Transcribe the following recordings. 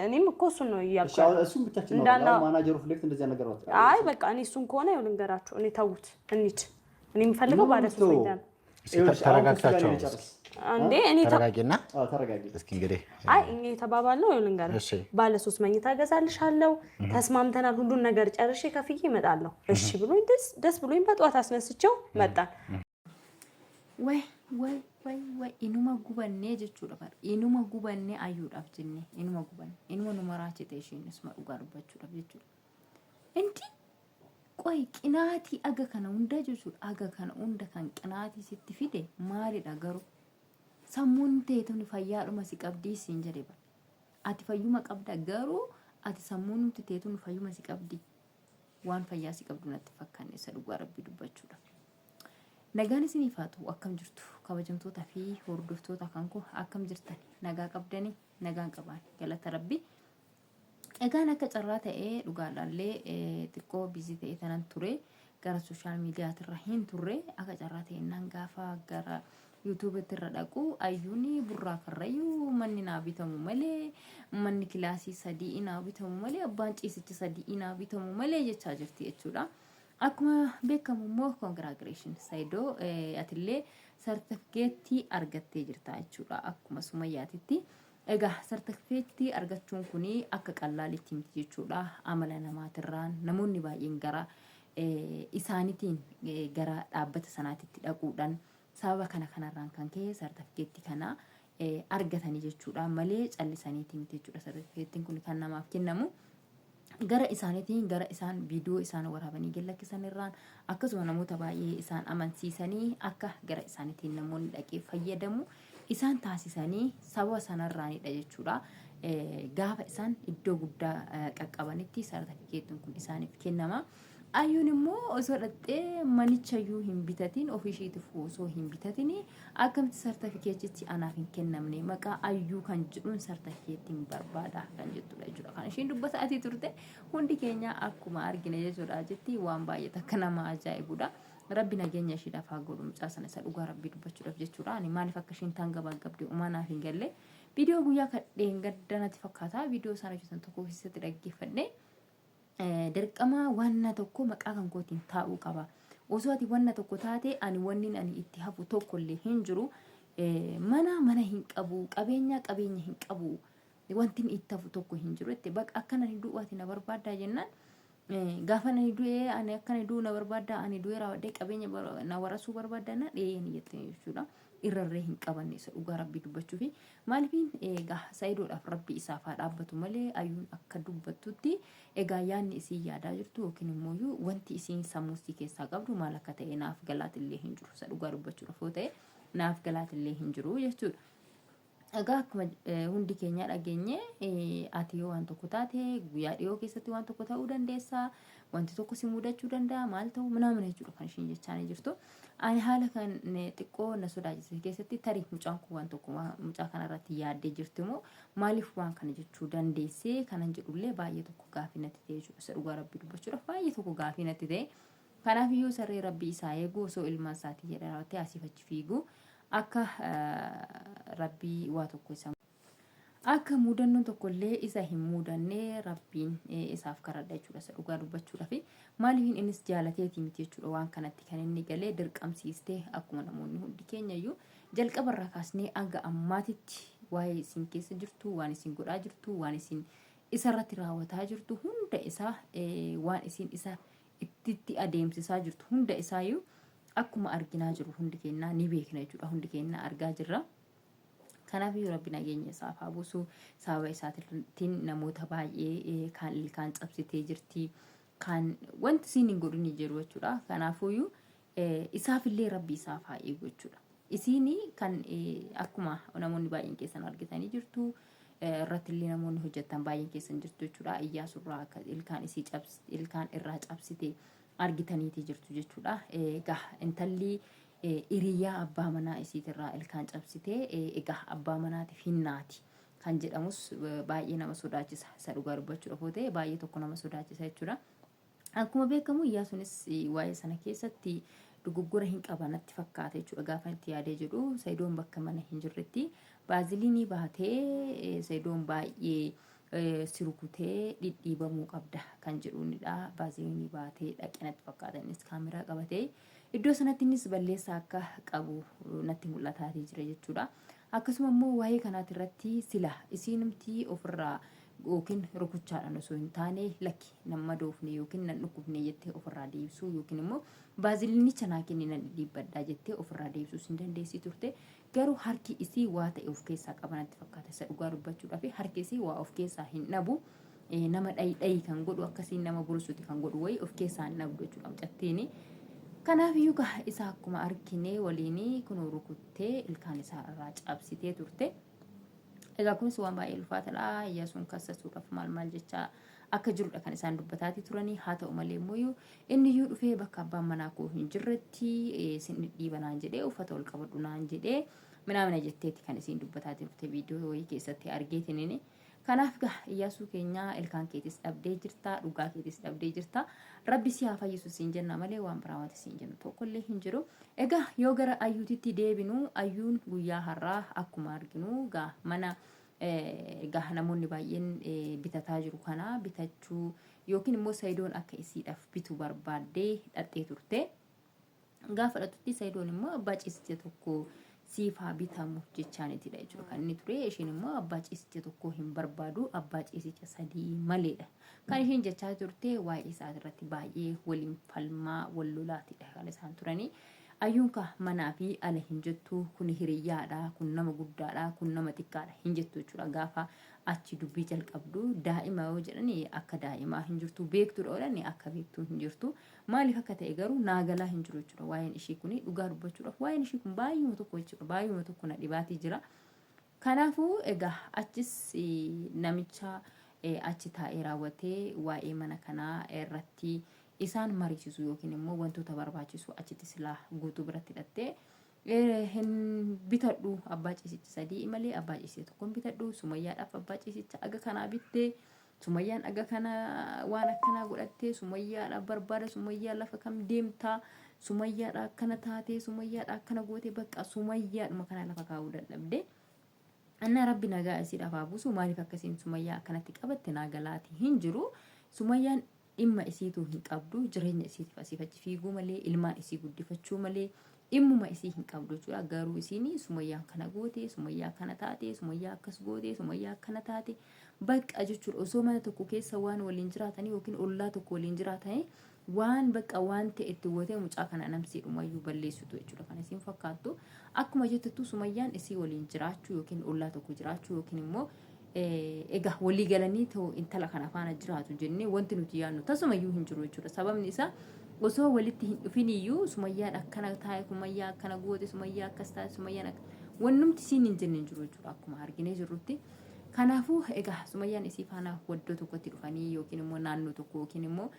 እኔም እኮ እሱን ነው እያልኩ እሱን ብቻችን ነው። ማናጀሩ ፊት ለፊት እንደዚያ ነገር አይ በቃ እኔ እሱን ከሆነ ይኸው ልንገራችሁ፣ እኔ ተዉት፣ እንሂድ። እኔ የምፈልገው ባለ ሶስት መኝታ ነው። ተረጋግታችሁ እንዴ እኔ ተረጋጊና፣ እስኪ እንግዲህ አይ እኛ የተባባልነው ይኸው ልንገርህ፣ ባለ ሶስት መኝታ እገዛልሻለሁ፣ ተስማምተናል፣ ሁሉን ነገር ጨርሼ ከፍዬ እመጣለሁ። እሺ ብሎኝ ደስ ብሎኝ በጠዋት አስነስቼው መጣን። ወይ ወይ ወይ ወይ inuma gubannee jechuudha bar inuma gubannee ayyuudhaaf jennee inuma gubanne inuma nu maraachite isheen isuma dhugaa dubbachuudhaaf jechuudha. Inti qoy qinaatii aga kana hunda jechuudha aga kana hunda kan qinaatii sitti fide maalidha garuu sammuun teetuni fayyaadhuma si qabdii siin jedhe bar ati fayyuma qabda garuu ati sammuun teetuni fayyuma si qabdii waan fayyaa si qabdu natti fakkaanne isa dhugaa rabbii dubbachuudhaaf. Nagaan isiniif haa ta'u akkam jirtu kabajamtoota fi hordoftoota kan koo akkam jirtan nagaa qabdanii nagaan qabaan galata rabbi. Egaan akka carraa ta'ee dhugaadhaallee xiqqoo biizii ta'ee tanan ture gara sooshaal miidiyaatirra hin turre akka carraa ta'e naan gaafa gara yuutuubitti irra dhaqu ayyuun burraa karrayyuu manni naa bitamu malee manni kilaasii sadii naa bitamu malee abbaan ciisicha sadii naa bitamu malee jechaa jirti jechuudha. Akkuma beekamu immoo congratulation Saidoo atillee sartifikeettii argattee jirta jechuudha akkuma Sumayyaatitti. Egaa sartifikeettii argachuun kun akka qallaalitti miti jechuudha amala namaatirraan namoonni baay'een gara isaaniitiin gara dhaabbata sanaatitti dhaquudhaan sababa kana kanarraan kan ka'e sartifikeettii kana argatanii jechuudha malee callisaniitii miti jechuudha sartifikeettiin kun kan namaaf kennamu. gara isaaniitiin gara isaan viidiyoo isaan waraabanii gad lakkisan irraan akkasuma namoota baay'ee isaan amansiisanii akka gara isaaniitiin namoonni dhaqee fayyadamu isaan taasisanii sababa sanarraanidha jechuudha. Gaafa isaan iddoo guddaa qaqqabanitti sartifikeettiin kun isaaniif kennama. Ayyuun immoo osoo dhaqxee manichayyuu hin bitatin ofii ishiitiif osoo hin bitatin akkamitti sartifikeetichi anaaf hin kennamne maqaa ayyuu kan jedhuun sartifikeettiin barbaada kan jettudha jechuudha. Kan ishiin dubbataatii turte hundi keenya akkuma argine jechuudha jetti waan baay'ee takka nama ajaa'ibudha. Rabbi nageenya ishiidhaaf haa godhu mucaa sana isa dhugaa rabbii dubbachuudhaaf jechuudha. Ani maaliif akka ishiin taan gabaagabde uumaa naaf hin galle. Viidiyoo guyyaa kadheen gadda natti fakkaata. Viidiyoo isaan hojjetan tokko keessatti dhaggeeffadhe. Dirqama wanna tokko maqaa kan kootiin taa'uu qaba. Osoo ati wanna tokko taate ani wanni ani itti hafu tokko illee hin jiru. Mana mana hin qabu, qabeenya qabeenya hin qabu. Wanti inni itti hafu tokko hin jiru jette. Baqa akka ani du'u ati na barbaaddaa jennaan gaafa ani du'ee ani akka ani du'u na barbaaddaa ani du'ee raawwadhee qabeenya na warasuu barbaaddaa na dheeyeen jette jechuudha. Irrarree hin qabanne isa dhugaa rabbii dubbachuufi maaliifin egaa sa'idoodhaaf rabbi isaaf haa dhaabbatu malee ayyuun akka dubbattutti egaa yaadni isiin yaadaa jirtu yookiin immoo wanti isiin sammuu isii keessaa qabdu maal akka ta'e naaf galaatillee hin jiru isa dhugaa dubbachuudhaaf yoo ta'e naaf galaatillee hin jiru jechuudha. Egaa akkuma hundi keenya dhageenye ati yoo waan tokko taate guyyaa dhiyoo keessatti waan tokko ta'uu dandeessa wanti tokko si mudachuu danda'a maal ta'uu minaamin jechuudha kan ishiin jechaanii jirtu. Ani haala kan xiqqoo na sodaachise keessatti tarii mucaan kun waan tokko mucaa kanarratti yaaddee jirti moo maaliif waan kana jechuu dandeessee kanan jedhullee baay'ee tokko gaafii natti ta'e jechuudha. Isa dhugaa rabbii dubbachuudhaaf baay'ee tokko gaafii natti ta'e. Kanaaf iyyuu saree rabbii isaa eegu osoo ilmaan isaatii jedha raawwatee asiif achi fiigu akka rabbii waa tokko isa akka muudannoon tokko illee isa hin muudanne rabbiin isaaf karadha jechuudha isa dhugaa dubbachuudhaaf maaliif innis jaalateeti miti jechuudha waan kanatti kan inni galee dirqamsiistee akkuma namoonni hundi keenya iyyuu jalqaba irraa kaasnee hanga ammaatitti waa'ee isin keessa jirtu waan isin godhaa jirtu waan isin isarratti raawwataa jirtu hunda isaa waan isin isa ittitti adeemsisaa jirtu hunda isaayyuu akkuma arginaa jiru hundi keenyaa ni beekna jechuudha hundi keenyaa argaa jirra. Kanaaf iyyuu rabbi nageenya isaaf haa buusu sababa isaatiin namoota baay'ee kaan ilkaan cabsitee jirti kaan wanti isiin hin godhin hin jiru jechuudha. Kanaafuyyuu isaafillee rabbi isaaf haa eegu jechuudha. Isiin kan akkuma namoonni baay'een keessan argitanii jirtu irrattillee namoonni hojjettan baay'een keessan jirtu jechuudha. Iyyaasurraa akka ilkaan isii ilkaan irraa cabsite argitaniiti jirtu jechuudha. Egaa intalli hiriyaa abbaa manaa isiitirraa ilkaan cabsite egaa abbaa manaatiif hinnaati kan jedhamus baay'ee nama sodaachisa. Isa dhugaa dubbachuudhaaf yoo ta'e baay'ee tokko nama sodaachisa jechuudha. Akkuma beekamu Iyyaasuunis waa'ee sana keessatti dogoggora hin qaba natti fakkaata jechuudha gaafa itti yaadee jedhu Sayidoon bakka mana hin jirretti Baaziliinii baatee Sayidoon baay'ee si rukutee dhidhiibamuu qabda kan jedhuunidha. Baaziliinii baatee dhaqe natti fakkaata innis kaameraa qabatee iddoo sanatti innis balleessaa akka qabu natti mul'ataatii jira jechuudha. Akkasuma immoo waa'ee kanaati irratti sila isiinumti ofirraa yookiin rukuchaadhaan osoo hin taane lakki nan madoofne yookiin nan dhukkubne jettee ofirraa deebisuu yookiin immoo baaziliinicha naa kenni nan dhidhiibbadhaa jettee ofirraa deebisuus hin dandeessi turte. Garuu harki isii waa ta'e of keessaa qaba natti fakkaata. Isa dhugaa dubbachuudhaaf harki isii waa of keessaa hin dhabu. Nama dhayi dhayi kan godhu akkasiin nama bursuti kan godhu wayii of keessaa hin dhabdu jechuudha mucattiin. Kanaaf iyyuu gaa isa akkuma argine waliin kunoo rukuttee ilkaan isaa irraa cabsitee turte. Egaa kunis waan baay'ee ulfaataadha. Iyyaasuun kassasuudhaaf maal maal jechaa akka jirudha kan isaan dubbataatii turanii. Haa ta'u malee immoo inni iyyuu dhufee bakka abbaan manaa koo hin jirretti sin dhidhiiba naan jedhee uffata ol qabadhu naan jedhee minaamina jetteeti kan isiin dubbataatii turte viidiyoo wayii keessatti argeetiniin. Kanaaf gaa Iyyaasuu keenyaa ilkaan keetis dhabdee jirta dhugaa keetis dhabdee jirta rabbi si haa fayyisu siin jenna malee waan biraa wanti siin jennu tokkollee hin jiru. Egaa yoo gara Ayyuutitti deebinu Ayyuun guyyaa har'aa akkuma arginu gaa mana gaa namoonni baay'een bitataa jiru kana bitachuu yookiin immoo Sayidoon akka isiidhaaf bitu barbaaddee dhaqxee turte. Gaafa dhaqxutti Sayidoon immoo abbaa ciisicha tokko siif haa bitamu jechaanitidha jechuudha kan inni ture. Isheen immoo abbaa ciisicha tokko hin barbaadu abbaa ciisicha sadii maleedha. Kan isheen jechaa turte waa'ee isaa irratti baay'ee waliin falmaa wal lolaatidha kan isaan turanii. Ayyuun kaa manaa fi ala hin jettu kun hiriyyaadha kun nama guddaadha kun nama xiqqaadha hin jettu jechuudha gaafa achi dubbii jalqabdu daa'ima yoo jedhani akka daa'imaa hin jirtu beektuudha yoo jedhani akka beektuu hin jirtu maaliif akka ta'e garuu naa galaa hin jiru jechuudha waa'een ishii kuni dhugaa dubbachuudhaaf waa'een ishii kun baay'uma tokko jechuudha baay'uma tokko na dhibaatii jira. Kanaafuu egaa achis namicha achi taa'ee raawwatee waa'ee mana kanaa irratti isaan mariisisu yookiin immoo wantoota barbaachisu achitti silaa guutuu biratti hidhattee hin bitadhu abbaa ciisicha sadii malee abbaa ciisicha tokko hin bitadhu sumayyaadhaaf abbaa ciisicha aga kanaa bittee sumayyaan aga kana waan akkanaa godhattee sumayyaadhaaf barbaada sumayyaa lafa kam deemtaa sumayyaadha akkana taatee sumayyaadha akkana gootee bakka sumayyaadhuma kana lafa kaa'uu dadhabde. Anna rabbi nagaa isiidhaaf haa buusu maaliif akkasiin sumayyaa akkanatti qabatte naa galaati hin jiru sumayyaan dhimma isiituu hin qabdu jireenya isiitiif asiif achi fiiguu malee ilmaan isii guddifachuu malee dhimmuma isii hin qabdu jechuudha garuu isiin sumayyaan kana goote sumayyaa kana taate sumayyaa akkas goote sumayyaa akkana taate bakka jechuudha osoo mana tokko keessa waan waliin jiraatanii yookiin ollaa tokko waliin jiraatanii waan bakka waan ta'e itti gootee mucaa kana namsiidhumayyuu balleessitu jechuudha kan isiin fakkaattu akkuma jettettu sumayyaan isii waliin jiraachuu yookiin ollaa tokko jiraachuu yookiin immoo egaa walii galanii ta'u intala kana faana jiraatu jennee wanti nuti yaadnu tasumayyuu hin jiru jechuudha sababni isaa osoo walitti hin dhufiniyyuu sumayyaan akkana taa'e sumayyaa akkana goote sumayyaa akkas taate sumayyaan akka wannumti isiin hin jenne hin jiru jechuudha akkuma arginee jirrutti. Kanaafuu egaa sumayyaan isii faana waddoo tokkotti dhufanii yookiin immoo naannoo tokko yookiin immoo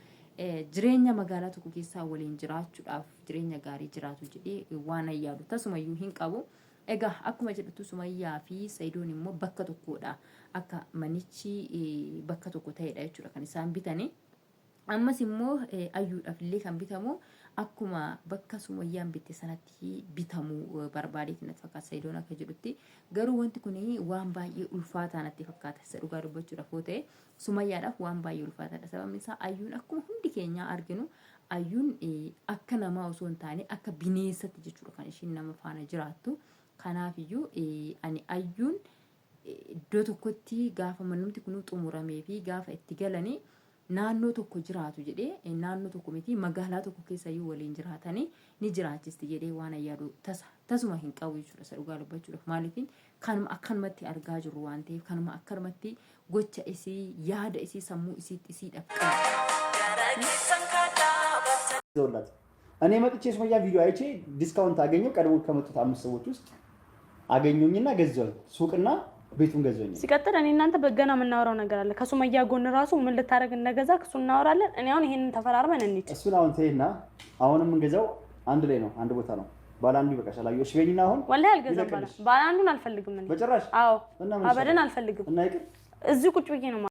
jireenya magaalaa tokko keessaa waliin jiraachuudhaaf jireenya gaarii jiraatu jedhee waan yaadu tasumayyuu hin qabu. Egaa akkuma jedhutu Sumayyaa fi Sayidoon immoo bakka tokkodha. Akka manichi bakka tokko ta'edha jechuudha kan isaan bitanii. Ammas immoo ayyuudhaaf illee kan bitamu akkuma bakka Sumayyaan bitte sanatti bitamu barbaadeeti natti fakkaata Sayidoon akka jedhutti. Garuu wanti kun waan baay'ee ulfaataa natti fakkaata. Isa dhugaa dubbachuudhaaf yoo ta'e Sumayyaadhaaf waan baay'ee ulfaataadha. Sababni isaa ayyuun akkuma hundi keenyaa arginu ayyuun akka namaa osoo hin taane akka bineensatti jechuudha kan ishiin nama faana jiraattu. Kanaafiyyuu ani ayyuun iddoo tokkotti gaafa manumti kunuu xumuramee fi gaafa itti galanii naannoo tokko jiraatu jedhee naannoo tokko miti magaalaa tokko keessa iyyuu waliin jiraatanii ni jiraachisti jedhee waan yaadu tasa tasuma hin qabu jechuudha isa dhugaa dubbachuudhaaf maaliifin kanuma akkanumatti argaa jirru waan ta'eef kanuma akkanumatti gocha isii yaada isii sammuu isiitti isiidhaaf qabu. እኔ መጥቼ ሱመያ ቪዲዮ አይቼ ዲስካውንት አገኘው። ቀድሞ ከመጡት አምስት ሰዎች ውስጥ አገኘኝና ገዛሁኝ። ሱቅና ቤቱን ገዛሁኝ። ሲቀጥል እኔ እናንተ በገና የምናወራው ነገር አለ። ከሱመያ ጎን ራሱ ምን ልታደርግ እንደገዛ እሱ እናወራለን። እኔ አሁን ይሄንን ተፈራርመን እንሂድ። እሱን አሁን ተይና፣ አሁን የምንገዛው አንድ ላይ ነው፣ አንድ ቦታ ነው። ባለ አንዱ ይበቃሻል። አየሁ። እሺ በይኝና አሁን ወላሂ አልገዛም። ባለ አንዱን አልፈልግም እኔ በጭራሽ። አዎ አበደን አልፈልግም። እና ይቅር እዚህ ቁጭ ብዬ ነው